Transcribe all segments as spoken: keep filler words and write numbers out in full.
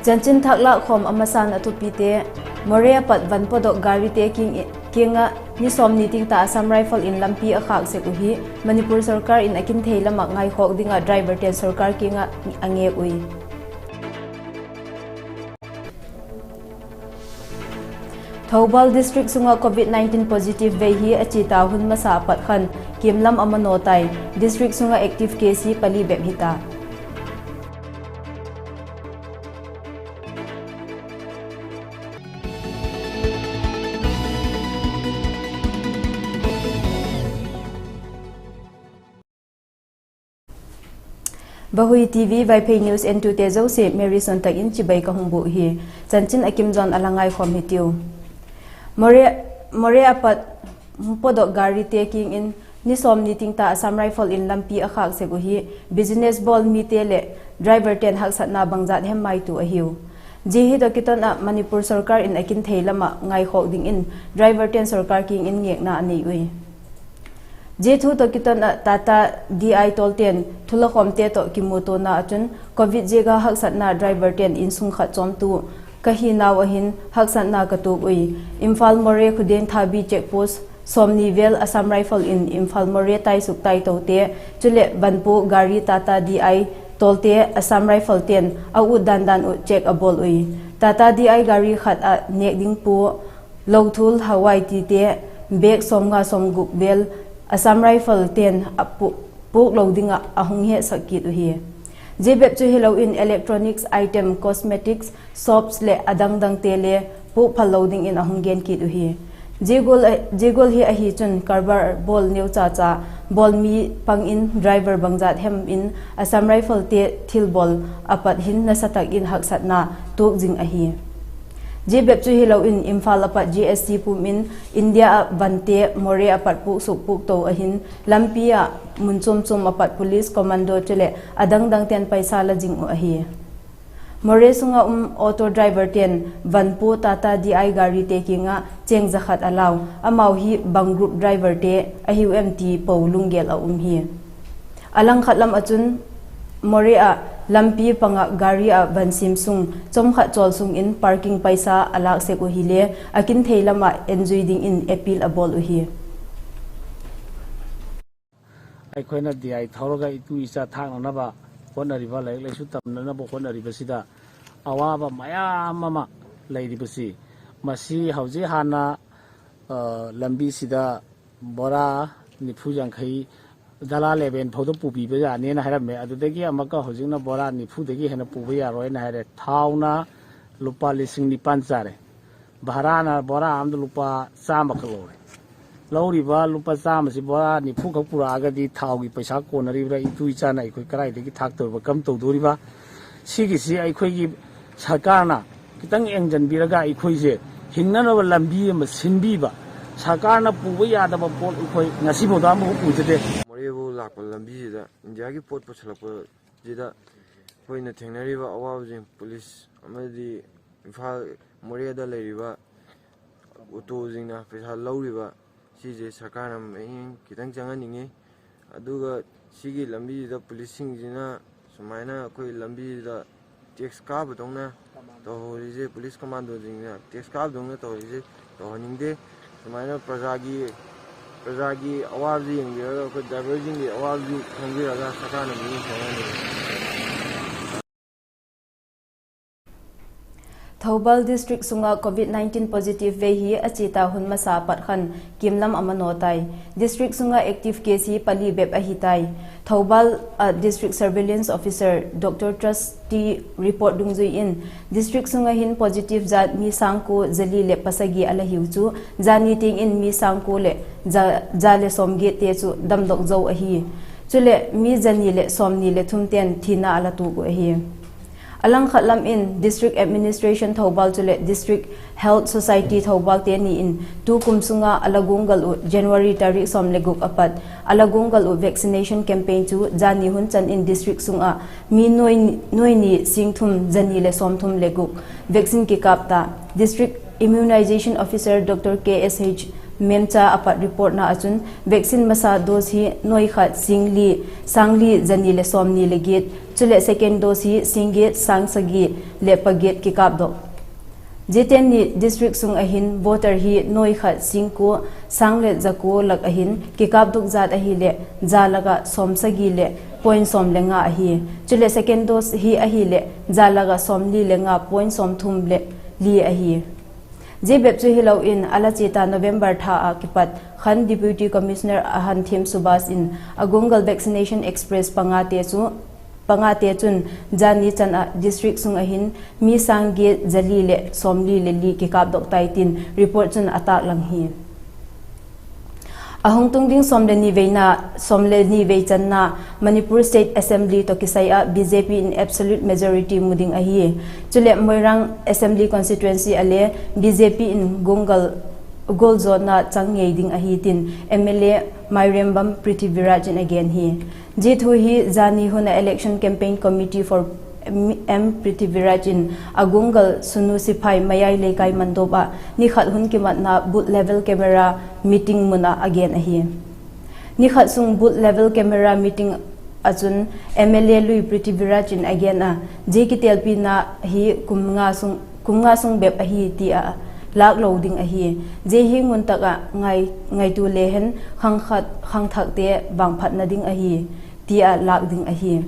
Chanchin thak lâkkhawm a masan a thupite. Moreh a pat van pawdok garite kiang ah ni sawmni ting ta Assam Rifle in lampi a khâk sek uh hi Manipur sorkar in a kin thei lam ah ngaikhawk ding ah driverte'n sorkar kiang ah a ngêk ui. Thoubal district sung ah covid nineteen positive vei hi a chia ta hun masa a pat khan kiam lam a manaw tai. District sung ah active case hi pali bep hi ta. Vahui TV Vaiphei news entute zosia Mary Suantak in chibai ka hung bûk hi. Chanchin a kim zawn a la ngaikhawm hitiu. Moreh, Moreh a pat pawdok garite kiang in ni sawmni ting ta Assam Rifle in lampi a khâk sek uh hi business bawl mite leh driverte'n haksatna bangzat hem maitu ahiu. Zia hi tawh kiton ah Manipur sorkar in a kin thei lam ah ngaikhawk dingin driverte'n sorkar kiang in ngêkna a nei ui. Zia thu tawh kiton ah Tata D I tawlte'n thulakhawmte tawh kimutuana ah chun covid ziak a haksatna driverte'n insung khat chawmtu ka hinau ah hin haksatna ka tuak ui. Imphal Moreh Khudeng Thabi check post sawmni vel Assam Rifle in Imphal Moreh taisuk taitote chuleh van pua gari Tata D I tawlte Assam Riflete'n a ut dan dan uh check a bawl ui. Tata D I gari khat ah nêk ding pua, lothul, hawai tite bag sawmnga sawmguk vel Assam Riflete'n a pu-, puak lo ding ah a hung hetsak kit uhi. Zia bep chu hilo in electronics item, cosmetics, soaps leh a dang dangte le puak phal lo dingin a hung gen kit uhi. Zia gual, zia gual hi ahi chun karbar bawl neu cha cha bawl mi pang in driver bangzat hem in Assam Riflete thilbawl a pat hin nasa tak in haksatna tuak zing ahi. Zia bep chu hilo in Imphal a pat GST pum in India ah vante Moreh a pat puaksuk puakto ah hin lampi ah mun chuam chuam a pat police commando chuleh a dang dangte'n paisa la zing uh ahi. Moreh sung ah um auto driverte'n van pua Tata D I garite kiang ah chêng za khat a lau, amau hi bang group driverte ahiu em ti po lunggel a um hi. A langkhat lam ah chun Moreh ah lampi pang ah gari ah van sim sung chawmkhat chawl sung in parking paisa a lâk sek uh hile a kin thei lam ah en zui dingin appeal a bawl uhi. ꯑꯩꯈꯣꯏꯅ D I ꯊꯧꯔꯒ ꯏꯇꯨ ꯏꯆꯥ ꯊꯥꯛꯅꯅꯕ ꯍꯣꯠꯅꯔꯤꯕ, ꯂꯥꯏꯔꯤꯛ ꯂꯥꯏꯁꯨ ꯇꯝꯅꯅꯕ ꯍꯣꯠꯅꯔꯤꯕꯁꯤꯗ ꯑꯋꯥꯕ ꯃꯌꯥꯝ ꯑꯃ ꯂꯩꯔꯤꯕꯁꯤ, ꯃꯁꯤ ꯍꯧꯖꯤꯛ ꯍꯥꯟꯅ, ꯑ, ꯂꯝꯕꯤꯁꯤꯗ ꯕꯣꯔꯥ ꯅꯤꯐꯨ ꯌꯥꯡꯈꯩ ꯗꯂꯥ ꯂꯦꯕꯦꯟ ꯐꯥꯎꯗ ꯄꯨꯕꯤꯕ ꯌꯥꯅꯤꯅ ꯍꯥꯏꯔꯝꯃꯦ꯫ ꯑꯗꯨꯗꯒꯤ ꯑꯃꯨꯛꯀ ꯍꯧꯖꯤꯛꯅ ꯕꯣꯔꯥ ꯅꯤꯐꯨꯗꯒꯤ ꯍꯦꯟꯅ ꯄꯨꯕ ꯌꯥꯔꯣꯏꯅ ꯍꯥꯏꯔꯦ꯫ ꯊꯥꯎꯅ ꯂꯨꯄꯥ ꯂꯤꯁꯤꯡ ꯅꯤꯄꯥꯟ ꯆꯥꯔꯦ꯫ ꯚꯔꯥꯅ ꯕꯣꯔꯥ ꯑꯃꯗ ꯂꯨꯄꯥ ꯆꯥꯝꯃꯈꯛ ꯂꯧꯔꯦ꯫ ꯂꯧꯔꯤꯕ ꯂꯨꯄꯥ ꯆꯥꯝꯃꯁꯤ ꯕꯣꯔꯥ ꯅꯤꯐꯨꯈꯛ ꯄꯨꯔꯛꯑꯒꯗꯤ ꯊꯥꯎꯒꯤ ꯄꯩꯁꯥ ꯀꯣꯟꯅꯔꯤꯕ꯭ꯔꯥ? ꯏꯇꯨ ꯏꯆꯥꯅ ꯑꯩꯈꯣꯏ ꯀꯗꯥꯏꯗꯒꯤ ꯊꯥꯛꯇꯧꯔꯤꯕ, ꯀꯔꯝ ꯇꯧꯗꯣꯔꯤꯕ? ꯁꯤꯒꯤꯁꯤ ꯑꯩꯈꯣꯏꯒꯤ ꯁꯔꯀꯥꯔꯅ ꯈꯤꯇꯪ ꯌꯦꯡꯁꯤꯟꯕꯤꯔꯒ ꯑꯩꯈꯣꯏꯁꯦ ꯍꯤꯡꯅꯅꯕ ꯂꯝꯕꯤ ꯑꯃ ꯁꯤꯟꯕꯤꯕ꯫ ꯁꯔꯀꯥꯔꯅ ꯄꯨꯕ ꯌꯥꯗꯕ ꯄꯣꯠ ꯑꯩꯈꯣꯏ ꯉꯁꯤꯐꯥꯎꯗ ꯑꯃꯐꯥꯎ ꯄꯨꯖꯗꯦ꯫ ꯃꯣꯔꯦꯕꯨ ꯂꯥꯛꯄ ꯂꯝꯕꯤꯁꯤꯗ ꯏꯟꯗꯤꯌꯥꯒꯤ ꯄꯣꯠ ꯄꯨꯁꯤꯜꯂꯛꯄꯁꯤꯗ ꯑꯩꯈꯣꯏꯅ ꯊꯦꯡꯅꯔꯤꯕ ꯑꯋꯥꯕꯁꯤꯡ, ꯄꯨꯂꯤꯁ ꯑꯃꯗꯤ ꯏꯝꯐꯥꯜ ꯃꯣꯔꯦꯗ ꯂꯩꯔꯤꯕ ꯑꯣꯇꯣꯁꯤꯡꯅ ꯄꯩꯁꯥ ꯂꯧꯔꯤꯕ, ꯁꯤꯁꯦ ꯁꯔꯀꯥꯔꯅ ꯃꯤꯠꯌꯦꯡ ꯈꯤꯇꯪ ꯆꯪꯍꯟꯅꯤꯡꯉꯤ꯫ ꯑꯗꯨꯒ ꯁꯤꯒꯤ ꯂꯝꯕꯤꯁꯤꯗ ꯄꯨꯂꯤꯁꯁꯤꯡꯁꯤꯅ ꯁꯨꯃꯥꯏꯅ ꯑꯩꯈꯣꯏ ꯂꯝꯕꯤꯁꯤꯗ ꯇꯦꯛꯁ ꯀꯥꯕꯗꯧꯅ ꯇꯧꯍꯧꯔꯤꯁꯦ, ꯄꯨꯂꯤꯁ ꯀꯃꯥꯟꯗꯣꯁꯤꯡꯅ ꯇꯦꯛꯁ ꯀꯥꯕꯗꯧꯅ ꯇꯧꯍꯧꯔꯤꯁꯦ ꯇꯧꯍꯟꯅꯤꯡꯗꯦ꯫ ꯁꯨꯃꯥꯏꯅ ꯄ꯭ꯔꯖꯥꯒꯤ, ꯄ꯭ꯔꯖꯥꯒꯤ ꯑꯋꯥꯕꯁꯤ ꯌꯦꯡꯕꯤꯔꯒ, ꯑꯩꯈꯣꯏ ꯗ꯭ꯔꯥꯏꯚꯔꯁꯤꯡꯒꯤ ꯑꯋꯥꯕꯁꯤ ꯈꯪꯕꯤꯔꯒ ꯁꯔꯀꯥꯔꯅ ꯃꯤꯠꯌꯦꯡ ꯆꯪꯍꯟꯅꯤꯡꯉꯤ꯫ Thoubal district sunga covid nineteen positive vei hi a chia ta hun masa a pat khan kimlam a manaw tai. District sunga active case hi pali bep ahi tai. Thoubal a District Surveillance Officer Doctor Trusty report dungzui in, district sunga hin positive zat mi sangkua zali leh pasagi a la hiu chu, zani tiang in mi sangkua leh za, za leh sawmgiat te chu damdok zo ahi. Chuleh mi zani leh sawmni leh thum ten thina a la tuak uh ahi. A langkhat lam in District Administration Thoubal chuleh District Health Society Thoubal te ni in tukum sunga a la guanggal uh January tarik sawm le guk a pat a la guanggal uh vaccination campaign chu zani hun chan in district sunga mi nuai, nuai ni sing thum zani leh sawmthum le guk vaccine kikap ta. District Immunization Officer Doctor K S H MEMCHA a pat reportna ah chun vaccine masa dose hi noi khat sîng li, sâng li za ni leh sawmni leh giat, chuleh second dose hi sîng giat sâng sagi leh pagiat kikâpdok. Zia teni district sung ah hin voter hi noi khat sîng kua, sâng leh za kua lak ah hin kikâpdok zat ahileh, za lak ah sawmsagi leh point sawm le nga ahi. Chuleh second dose hi ahileh, za lak ah sawmli le nga point sawmthum leh li ahi. Zia bep chu hilo in, a la chia ta November tha ah kipat khan Deputy Commissioner Ahanthem Subhas in a Gungal Vaccination Express pangate chu, pangate chun jani chan ah district sung ah hin mi sâng giat za li leh sawmli leh li kikâpdok tai tin report chun a tâklang hi. A hung tung ding sawm le ni veina, sawm le ni vei channa Manipur State Assembly tawh kisai ah B J P in absolute majority mu ding ahi. Chuleh Moirang Assembly Constituency ah le B J P in gungal, gualzawna chang ngei ding ahi tin M L A Mairembam Prithviraj in a gen hi. Zia thu hi jani hun ah Election Campaign Committee for M Prithviraj in a gungal Sunu Siphai Mayai Leikai Mandop ah ni khat hun kimatna booth level camera meeting mun ah a gen ahi. Ni khat sung booth level camera meeting ah chun M L A lui Prithviraj in a gen a, zia kitelpina hi kum nga sung, kum nga sung bep ahi ti a lâk lo ding ahi. Zia hi ngun tak ah ngai, ngaitua le hen khangthakte vangphatna ding ahi ti a lâk ding ahi.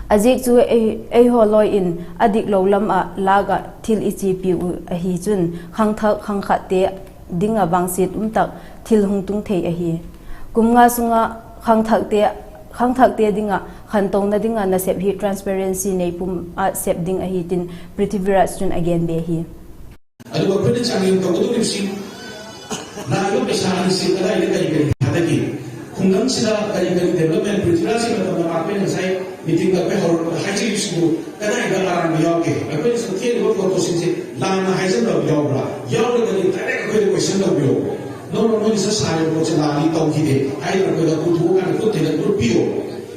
A ziak chu ei, eihaw lawi in a diklo lam ah lâk ah thil i chiapiu ahi chun khangthak khangkhatte ding ah vangsiat um tak thil hung tung thei ahi. Kum nga sung ah khangthakte, khangthakte ding ah khantona ding ah nasep hi transparency nei pum ah sep ding ahi tin Prithviraj chun a gen be hi. ꯑꯗꯨꯒ ꯑꯩꯈꯣꯏꯅ ꯆꯥꯡꯌꯦꯡ ꯇꯧꯒꯗꯧꯔꯤꯕꯁꯤ ꯂꯥꯛꯏꯕ ꯄꯩꯁꯥ ꯑꯅꯤꯁꯤ ꯀꯗꯥꯏꯗ ꯀꯔꯤ ꯀꯔꯤ ꯊꯥꯗꯈꯤ? ꯈꯨꯡꯒꯪꯁꯤꯗ ꯀꯔꯤ ꯀꯔꯤ development, ꯄ꯭ꯔꯤꯊꯤꯕꯤꯔꯥꯖꯀꯤ ꯃꯇꯝꯗ ꯑꯩꯈꯣꯏꯅ ꯉꯁꯥꯏ meeting ꯑꯩꯈꯣꯏ ꯍꯧꯔꯛꯄꯗ ꯍꯥꯏꯖꯔꯤꯕꯁꯤꯕꯨ ꯀꯗꯥꯏꯗ ꯑꯔꯥꯟꯕ ꯌꯥꯎꯒꯦ? ꯑꯩꯈꯣꯏꯅ ꯆꯠꯊꯔꯤꯕ ꯄꯣꯠꯇꯣꯁꯤꯡꯁꯦ ꯂꯥꯟꯅ ꯍꯥꯏꯖꯟꯅꯕ ꯌꯥꯎꯕ꯭ꯔꯥ? ꯌꯥꯎꯔꯒꯗꯤ direct ꯑꯩꯈꯣꯏꯗ question ꯇꯧꯕꯤꯌꯣ꯫ ꯅꯧꯅ ꯅꯣꯏꯅ ꯁꯥꯔꯤꯕ ꯄꯣꯠꯁꯦ ꯂꯥꯜꯂꯤ, ꯇꯧꯈꯤꯗꯦ ꯍꯥꯏꯗꯅ ꯑꯩꯈꯣꯏꯗ ꯄꯨꯊꯣꯛꯑꯀꯥꯟꯗ ꯈꯨꯠ ꯊꯦꯡꯅ ꯎꯠꯄꯤꯌꯣ꯫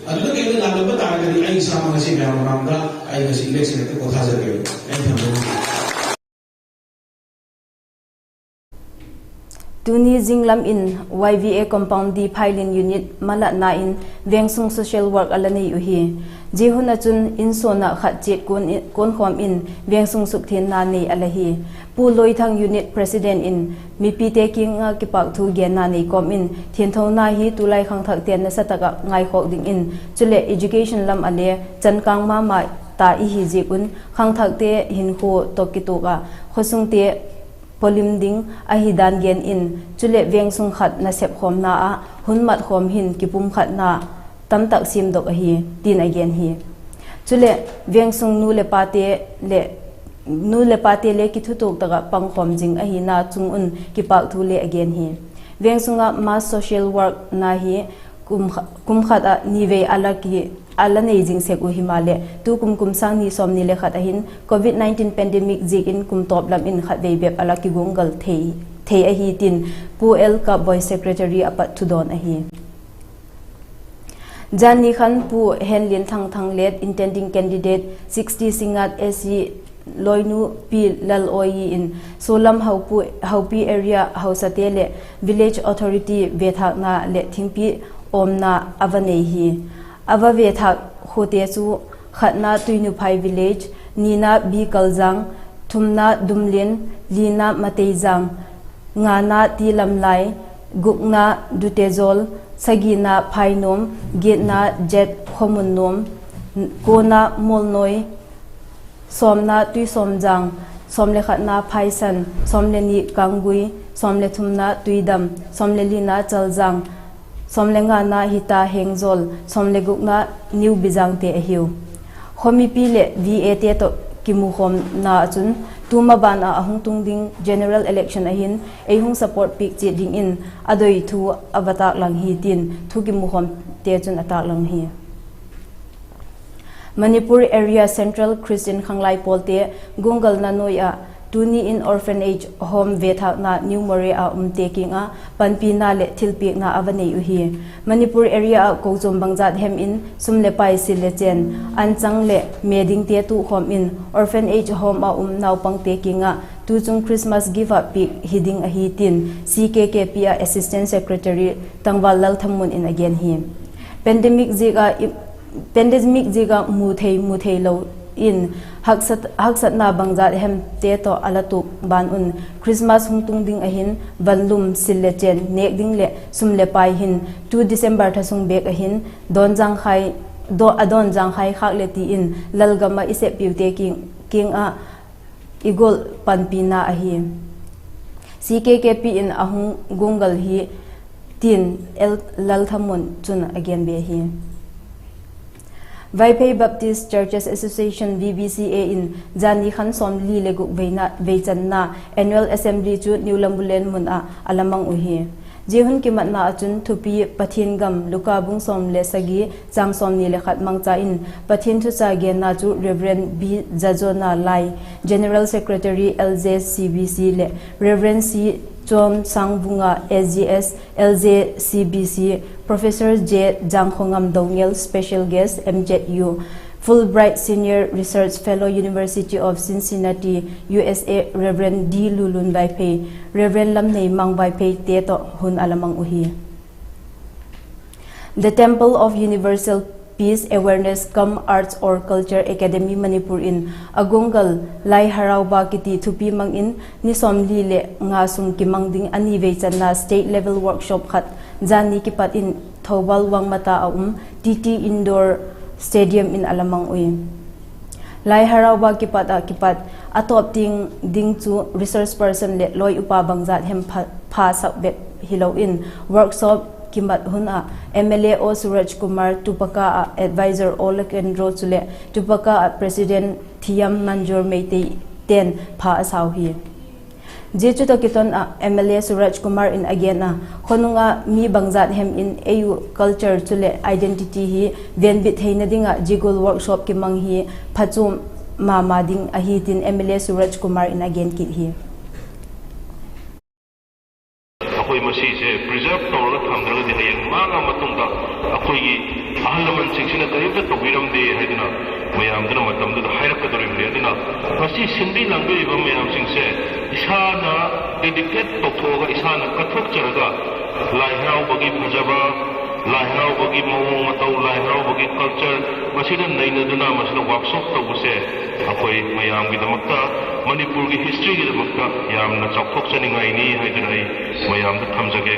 ꯑꯗꯨꯗꯒꯤ ꯑꯩꯅ ꯂꯥꯜꯂꯝꯕ ꯇꯥꯔꯒꯗꯤ ꯑꯩ ꯏꯁꯥꯃꯛ ꯉꯁꯤ ꯃꯌꯥꯝ ꯃꯃꯥꯡꯗ ꯑꯩ ꯉꯁꯤ election ꯑꯦꯛꯇ ꯄꯣꯊꯥꯖꯒꯦ꯫ ꯑꯩ ꯊꯝꯖꯔꯒꯦ꯫ Tuni zinglam in Y V A compound D Phailin unit malatna in vengsung social work a la nei uhi. Zia hun ah chun insuan ah khat chiat kuan, kuankhawm in vengsung sukthianna nei a la hi. Pu Loithang unit president in mipite kiang ah kipâkthu genna nei kawm in thianthona hi tulai khangthakte'n nasa tak ah ngaikhawk dingin, chuleh education lam ah le chankâng ma ma ta i hi ziak un khangthakte hinkhua tawh kituak ah khawsungte polim ding ahi dan gen in, chuleh vengsung khat nasep khawmna ah hun mat khawm hin kipumkhatna tamtak siamdok ahi tin a gen hi. Chuleh vengsung nu le pate le, nu le pate le kithutuak tak ah pangkhawm zing ahina chung un kipâkthu le a gen hi. Vengsung ah mass social work na hi kum kha-, kum khat ah ni vei a la ki, a la nei zing sek uh himaleh, tukum kum sâng ni sawmni le khat ah hin covid nineteen pandemic ziakin kum tawp lam in khatvei bep a la kiguanggal thei, thei ahi tin Pu L Kapboi secretary a pat thudawn ahi. Jani khan Pu Henlianthang Thanglet, intending candidate sixty Singngat A C Loinu Pi Lal-oi in Solam Haupu-, Haupi area hausate leh village authority vethâkna leh thingpi awmna a va nei hi. A va vethâk khuate chu khatna Tuinuphai village, nina B Kaljang, thumna Dumlin, lina Mateijang, ngana Tilamlai, gukna Dutezol, sagina Phainuam, giatna Jet Khomunnuam, kuana Molnoi, sawmna Tuisawmjang, sawm le khatna Phaisan, sawm le ni Kanggui, sawm le thumna Tuidam, sawm le lina Chaljang, sawm le ngana Hita Hengzol, sawm le gukna Niubizangte ahiu. Khawmipi leh V A te tawh kimukhawmna ah chun, tu maban ah a hung tung ding general election ah hin ei hung support piak chiat dingin a doi thu a va tâklang hi tin thu kimukhawmte chun a tâklang hi. Manipur Area Central Christian Khanglai Pawlte guanggalna nuai ah tuni in Orphanage Home vethâkna New Moreh a umte kiang ah panpina leh thilpiakna a va nei uhi. Manipur area ah kochuam bangzat hem in sum le pai, sil le chen, anchang leh me dingte tukhawm in Orphanage Home a um naupangte kiang ah tuchung Christmas gift ah piak hi ding ahi tin C K K P ah Assistant Secretary Tangval Lalthamun in a gen hi. Pandemic ziak ah i, pandemic ziak ah mu thei mu thei lo in haksat, haksatna bangzat hemte tawh a la tuak ban un Christmas hung tung ding ahin vanlum, sil le chen, nêk ding leh sum le pai hin tu December thasung bêk ahin dawn zangkhai, daw-, a dawn zangkhai khâk le ti in lalgam ah i seppiute kiang, kiang ah i gual panpina ahi. C K K P in a hung guanggal hi tin L Lalthamun chun a gen be hi. Vaiphei Baptist Churches Association, V B C A in zani khan sawmli le guk veina, veichanna Annual Assembly chu New Lambulen mun ah a la mang uhi. Zia hun kimatna ah chun thupi Pathian gam, Luka bung sawm le sagi chang sawmni le khat mangcha in Pathian thucha genna chu Reverend B Jajona Lai, General Secretary L J C B C leh Reverend C Chawnsangvunga, S G S, L J C B C, Professor J Jangkhongam Doungel, Special Guest, M Z U, Fulbright Senior Research Fellow, University of Cincinnati, U S A, Reverend D Lulun Vaiphei, Reverend Lamneimang Vaiphei te tawh hun a la mang uhi. The Temple of Universal Peace Awareness cum Arts or Culture Academy Manipur in a guanggal Lai Harauba kiti thupi mang in ni sawmli le nga sung kimang ding a ni veichanna state level workshop khat zani kipat in Thoubal Wangmata a um T T Indoor Stadium in a la mang ui. Lai Harauba kipat ah kipat a tawp tiang ding chu resource person leh loi upa bangzat hem pha, pha sak bep hilo in workshop kimat hun ah M L A O Suraj Kumar, Tupaka ah advisor O Lakendro chuleh Tupaka ah president Thiam Manjor Meitei ten pha a sau hi. Zia chu tawh kiton ah M L A Suraj Kumar in a gen a, khonung ah mi bangzat hem in ei u culture chuleh identity hi venbit theina ding ah zia gual workshop kimang hi phachuam ma ma ding ahi tin M L A Suraj Kumar in a gen kit hi. ꯑꯩꯈꯣꯏ ꯃꯁꯤꯁꯦ preserve ꯇꯧꯔꯒ ꯊꯝꯗ꯭ꯔꯒꯗꯤ ꯍꯌꯦꯡ ꯃꯥꯡꯉ ꯃꯇꯨꯡꯗ ꯑꯩꯈꯣꯏꯒꯤ ꯑꯍꯜ ꯂꯃꯟꯁꯤꯡꯁꯤꯅ ꯀꯔꯤꯝꯇ ꯇꯧꯕꯤꯔꯝꯗꯦ ꯍꯥꯏꯗꯨꯅ ꯃꯌꯥꯝꯗꯨꯅ ꯃꯇꯝꯗꯨꯗ ꯍꯥꯏꯔꯛꯀꯗꯧꯔꯤꯕꯅꯤ꯫ ꯑꯗꯨꯅ ꯃꯁꯤ ꯁꯤꯟꯕꯤ ꯂꯥꯡꯕꯤꯔꯤꯕ ꯃꯌꯥꯝꯁꯤꯡꯁꯦ ꯏꯁꯥꯅ dedicate ꯇꯧꯊꯣꯛꯑꯒ, ꯏꯁꯥꯅ ꯀꯠꯊꯣꯛꯆꯔꯒ, ꯂꯥꯏ ꯍꯔꯥꯎꯕꯒꯤ ꯐꯖꯕ, ꯂꯥꯏ ꯍꯔꯥꯎꯕꯒꯤ ꯃꯑꯣꯡ ꯃꯇꯧ, ꯂꯥꯏ ꯍꯔꯥꯎꯕꯒꯤ culture, ꯃꯁꯤꯗ ꯅꯩꯅꯗꯨꯅ ꯃꯁꯤꯗ workshop ꯇꯧꯕꯁꯦ ꯑꯩꯈꯣꯏ ꯃꯌꯥꯝꯒꯤꯗꯃꯛꯇ, ꯃꯅꯤꯄꯨꯔꯒꯤ historyꯒꯤꯗꯃꯛꯇ ꯌꯥꯝꯅ ꯆꯥꯎꯊꯣꯛꯆꯅꯤꯡꯉꯥꯏꯅꯤ ꯍꯥꯏꯗꯨꯅ ꯑꯩ ꯃꯌꯥꯝꯗ ꯊꯝꯖꯒꯦ꯫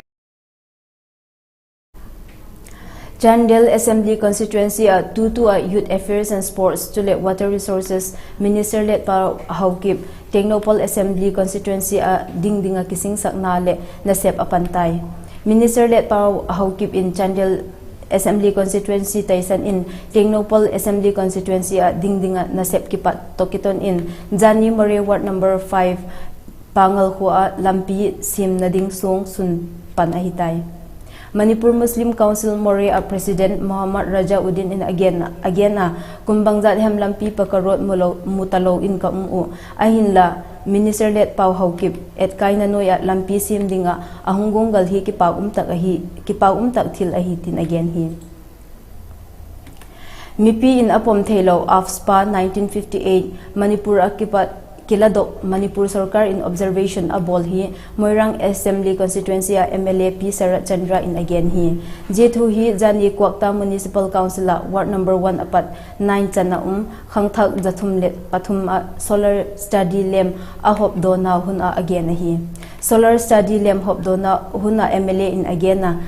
Chandel Assembly Constituency ah tutu ah Youth Affairs and Sports chuleh Water Resources Minister Letpao Haokip, Tengnoupal Assembly Constituency ah ding ding ah kisingsakna leh nasep a pan tai. Minister Letpao Haokip in Chandel Assembly Constituency taisan in Tengnoupal Assembly Constituency ah ding ding ah nasep kipat tawh kiton in zani Moreh Ward number five Pangal khua ah lampi simna ding suang sun pan ahi tai. Manipur Muslim Council Moreh ah President Mohammad Raja Uddin in a gen, a gen a, kum bangzat hem lampi paka road mu lo, mu talo in ka um uh. Ahinla, Minister Letpao Haokip etkaina nuai ah lampi sim ding ah a hung guanggal hi kipak um tak ahi, kipak um tak thil ahi tin a gen hi. Mipi in a pom theilo AFSPA nineteen fifty eight Manipur ah kipat kiladok Manipur sorkar in observation a bawl hi Moirang Assembly Constituency ah M L A P Sarat Chandra in a gen hi. Zia thu hi zani Kwakta Municipal Council ah Ward number one a pat nine chan a um Khangthak Zathum le Pathum ah solar study lamp a hopdawna hun ah a gen ahi. Solar study lamp hopdawna hun ah M L A in a gen a,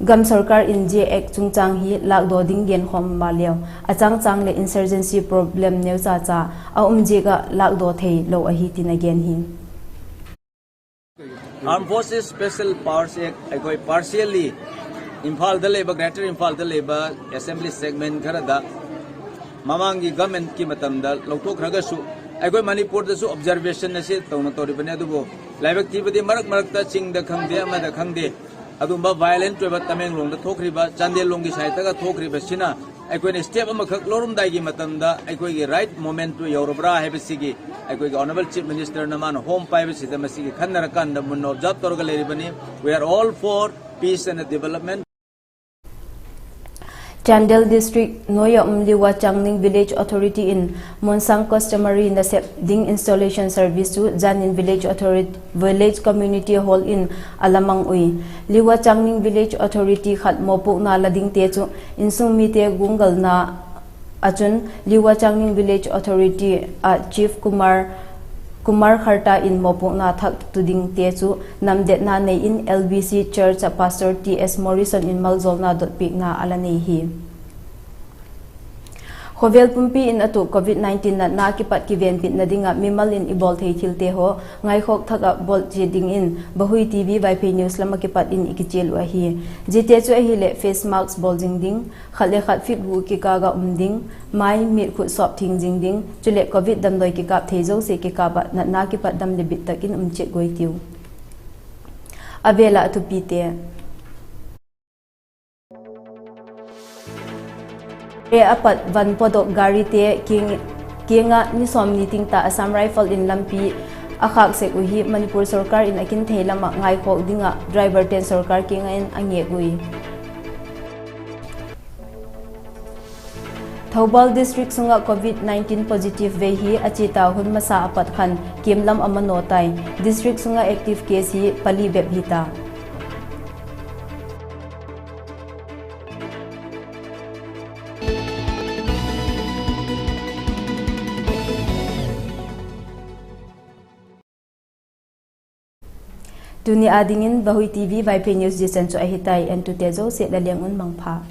gam sorkar in zia act chungchâng hi lâkdaw ding genkhawm maleu, a chângchâng leh insurgency problem neuchacha a um ziak ah lâkdaw theilo ahi tin a gen hi. Armed Forces Special Powers Act ꯑꯩꯈꯣꯏ ꯃꯃꯥꯡꯒꯤ ꯒꯃꯦꯟꯀꯤ ꯃꯇꯝꯗ ꯂꯧꯊꯣꯛꯈ꯭ꯔꯒꯁꯨ ꯑꯩꯈꯣꯏ ꯃꯅꯤꯄꯨꯔꯗꯁꯨ ꯑꯣꯕꯖꯔꯕꯦꯁꯟ ꯑꯁꯤ ꯇꯧꯅ ꯇꯧꯔꯤꯕꯅꯤ꯫ ꯑꯗꯨꯕꯨ ꯂꯥꯏꯕꯛ ꯊꯤꯕꯗꯤ ꯃꯔꯛ ꯃꯔꯛꯇ ꯆꯤꯡꯗ ꯈꯪꯗꯦ, ꯑꯃꯗ ꯈꯪꯗꯦ, ꯑꯗꯨꯒꯨꯝꯕ ꯚꯥꯏꯑꯣꯂꯦꯟꯁ ꯑꯣꯏꯕ ꯇꯃꯦꯡꯂꯣꯡꯗ ꯊꯣꯛꯈ꯭ꯔꯤꯕ, ꯆꯥꯟꯗꯦꯜꯂꯣꯡꯒꯤ ꯁꯥꯏꯠꯇꯒ ꯊꯣꯛꯈ꯭ꯔꯤꯕꯁꯤꯅ ꯑꯩꯈꯣꯏꯅ ꯁ꯭ꯇꯦꯞ ꯑꯃꯈꯛ ꯂꯧꯔꯝꯗꯥꯏꯒꯤ ꯃꯇꯝꯗ ꯑꯩꯈꯣꯏꯒꯤ ꯔꯥꯏꯠ ꯃꯣꯃꯦꯟꯠꯇꯨ ꯌꯧꯔꯕ꯭ꯔꯥ ꯍꯥꯏꯕꯁꯤꯒꯤ ꯑꯩꯈꯣꯏꯒꯤ ꯑꯣꯅꯔꯦꯕꯜ ꯆꯤꯐ ꯃꯤꯅꯤꯁꯇꯔꯅ ꯃꯥꯅ ꯍꯣꯝ ꯄꯥꯏꯕꯁꯤꯗ ꯃꯁꯤꯒꯤ ꯈꯟꯅꯔꯀꯥꯟꯗ ꯃꯨꯟꯅ ꯑꯣꯕꯖꯥꯔꯕ ꯇꯧꯔꯒ ꯂꯩꯔꯤꯕꯅꯤ꯫ We are all for peace and development. Chandel District nuai ah um Liwa Changning Village Authority in Monsang customary nasep ding installation service chu zan in Village Authority, Village Community Hall in a la mang ui. Liwa Changning Village Authority khat mawpuakna la dingte chu insung mite gunggalna ah chun Liwa Changning Village Authority ah Chief Kumar, Kumar Kharta in mawpuakna thak tu dingte chu namdetna nei in L B C Church ah Pastor T S Morrison in maljawlna dotpiakna a la nei hi. Khawvel pumpi in a tuak Covid nineteen natna kipat kivenbitna ding ah mimal in i bawl thei thilte haw ngaikhawk thak ah bawl chiat dingin Vahui T V Vaiphei News lam ah kipat in i kichial uh ahi. Ziate chu ahileh face mask bawl zing ding, khat le khat feet gu kikâl ah um ding, mai mit khut sawp thiang zing ding, chuleh Covid damdawi kikâp thei zosia kikâp ah natna kipat dam le bit tak in um chiat guai tiu. A vêl ah a thupite. Re a pat van pawdok garite kiang, kiang ah ni sawmni ting ta Assam Rifle in lampi a khâk sek uh hi Manipur sorkar in a kin thei lam ah ngaikhawk ding ah driverte'n sorkar kiang ah in a ngêk ui. Thoubal District sung ah Covid nineteen positive vei hi a chia ta hun masa a pat khan kiam lam a manaw tai. District sung ah active case hi pali bep hi ta. Tuni â dingin Vahui T V Vaiphei News zia chan chu ahi tai, entute zosia la leng un mangpha.